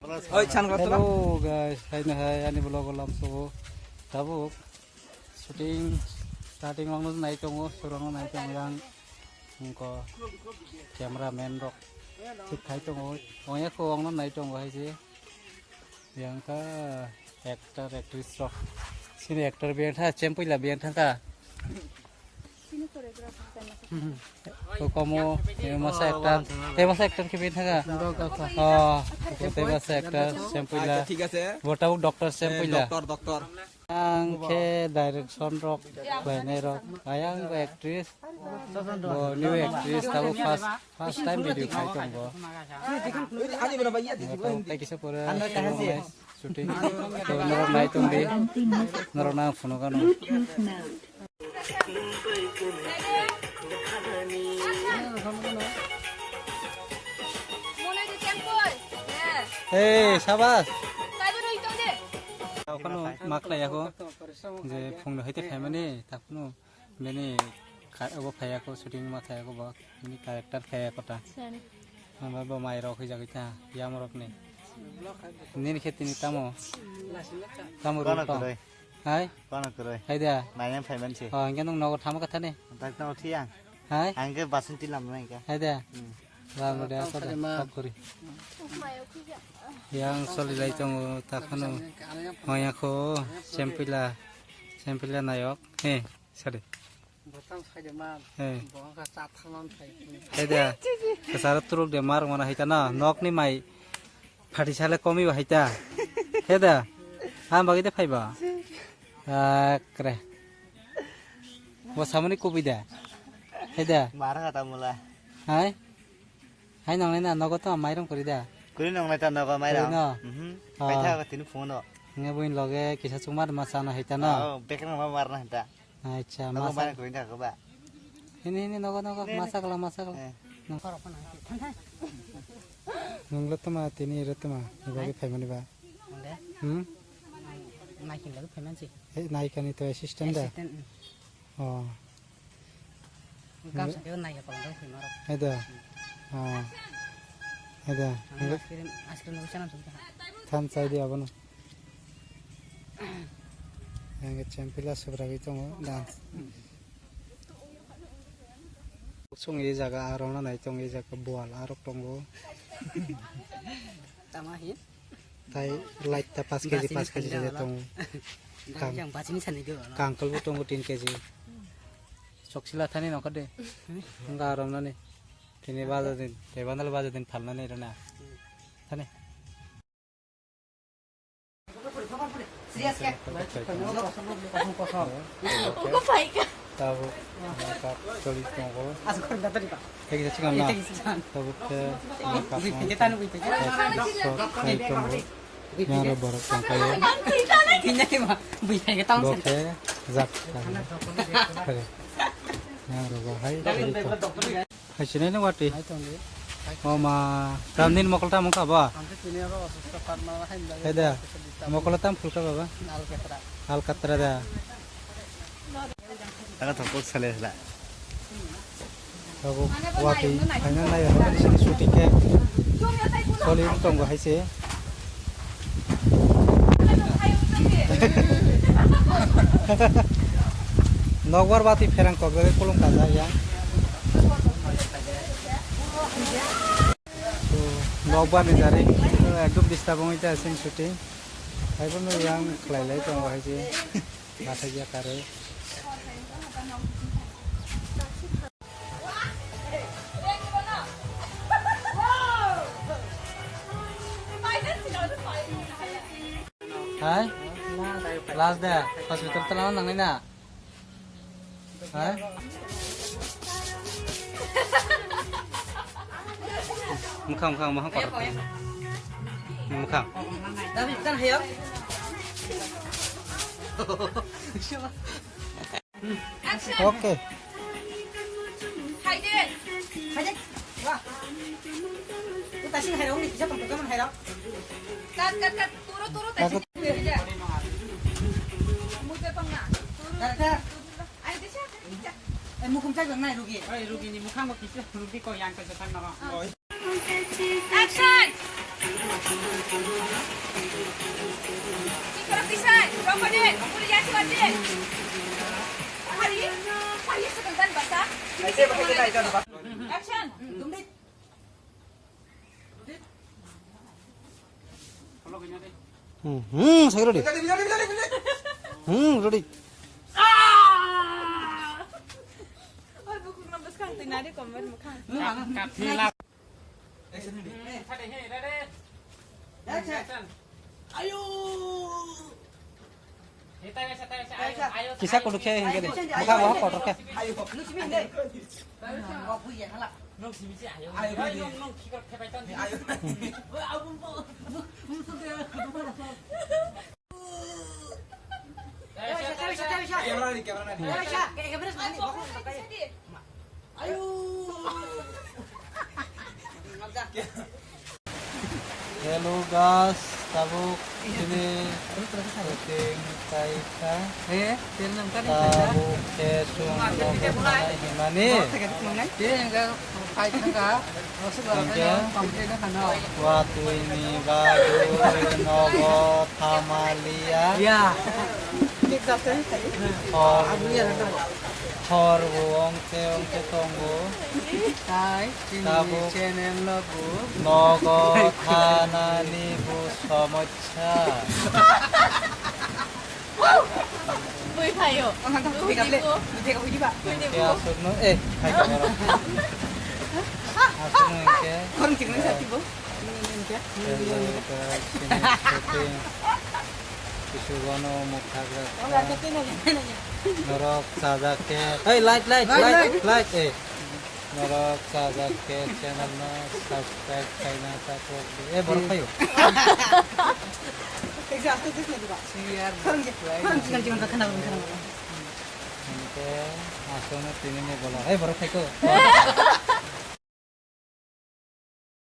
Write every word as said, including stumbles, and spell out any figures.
Oi, chan kotoro. Hello guys, hai na hai ani vlog o lamsogo. Tabuk shooting starting wngno nai tongo, surangno nai tongo yang. Wngkha cameraman rok thik khai tongo. Oya ko wngno nai tongo hai se. Yang kha actor actress rok. Sini actor biang tha, chempui la biang tha kha. Ko komo, eh, masa actor, eh, masa actor ke biang tha kha. Oh, ko te masa actor, chempui la. Acha, thik ase. Bo tabuk doctor, chempui la. Doctor, doctor. Ang khe direction rok khlainai rok. Ayang bo actress. Bo new actress tabuk first, first time video khai tong bo. Ani bana bhaiya di. Tabuk tai kisa pore shooting. To norok nai tong di. Norok nang phunuk ano. Hey, sabas. Takhwno ma khlai ya kho. Je phungno haite khaimani, takhwno bini kha-, obo phai ya kho, shooting ma thai ya kho bo, bini character phai ya kho ta. Sani. Amo bo mai rok hoi jagwi ta, yam rok ni. Nini khe tini tamo? Tamo rung tong? Hai? Hai da. Nai yang phai man se. Oh, hingke nung nogo thamo kha thani? Tak tamo thiyang. Hai? Ang ke basin tilam nai ka. Hai da. Hmm. Lam de ko da. Kok kuri. Yang soli lai tongo takhwno. Maya kho sempila. Sempila nayok. He, sari. Botang sai de man. He. Bo ka chat thaman sai. Hai da. Kasaro turuk de mar mana hita na. Nok ni mai. Phati sale komi ba haita. He da. Ham bagi de phaiba. Akre. Bo samani kubi da. He da. Mara kata mula. Hai. Hai nong na nogo to mairong kuri da. Kuri nong na ta nogo mairong. Kuri no. Mhm. Ah. Paitha ko tini phone no. Nge buin loge kisa chumar ma sana haita no. Oh, bekeng ma mar na haita. Acha, nogo masa. Mana koi na ko ba? Hini, hini, nogo, nogo, masa kala, masa kala. Eh. Nung-, nunglo tama, tini iro tama, ni bagi phaimani ba? Onde? Hmm? Naikin lagi phaimansi. Eh, naikani to assistant da? Assistant, hmm. Oh. Kam sa keu nai ya kolong phai maro. Ada. Oh. Ada. Ice cream, ice cream lagi sana sih. Than chai di abono. Yang kecil pila seberagi tongo dance. Sung e jaga aro na nai tong e jaga bual arok tongo. Tama hin? Tai light ta pas keji, pas keji de tongo. Kang-, yang bachini sani do. Kangkal bo tongo tin keji. Sok sila thani nokha de. Nga arom nani. Tini baja din, te bandal baja din phalnani rana. Thani. Tabuk, makeup choli tongo. Tei kisa chikon na. Tabuk khe makeup tongo. Yang aro borok tongkhayo. Bo khe jak. Yang aro bo hai. Hai sinai nang wati. Hai tongdi. O ma, tam nini mokol tam wngkha ba? Ang khe tini oro osusto, karma hai mlai. Hai da. Mokol tam phulkha baba? Alkatra. Alkatra da. Tara thok kok sale sala. Tabuk wati, hai nang nai, hai sini shooting khe. Soli tongo hai se. Nokbar bati pherang kok jagwi kulung kajak ya. Nokbar ni jari ekdom disturb wngwi ta sing shooting. Hai bono yang khlai lai tongo hai se. Nathai ya kare. Hai? Last day. Hospital tala nangnai na? Hai? Mukhang, mukhang, mukhang kotor. Mukhang. Tapi kan hayo. Action. Okay. Hai de. Hai de. Wah. Kita sih hai dong nih, bisa tong teman hai dong. Cut, cut, cut. Turu, turu, tak sih. Muka pengna. Turu. Cut, cut. Ayo, bisa, bisa. Eh, mukum cak nai rugi. Oi, rugi ni mukhang bo kisi rugi ko yang ko setan nama. Action! Hmm, hmm, saya ready. Hmm, ready. Ayo. Kisa kudu khe hingke de. Mokha mokha kotor khe. Camera ni, camera ni. Ayo. Hello guys, tabuk ini shooting kaisa. Tabuk khe chwng logo thanai himani. Hingke watwi ni bagwi nogo thamaliya. Hor, hor bo ongte ongte tongo. Tabuk channel no bo nogo thanani bo somosya. Bui phaio. Bui phaio. Hingke aswkno, eh, hai ka borok. Aswkno hingke. Korong chiknai sati bo. Hello guys, ini shooting. Kisu bono mukha grasa. Norok chajak khe. Hey, light, light, light, light, light, light, eh. Norok chajak khe channel no subscribe khaina ta kok de. Eh, borok phaio. Hingke aswkno tini ni bola. Hey, borok phaiko.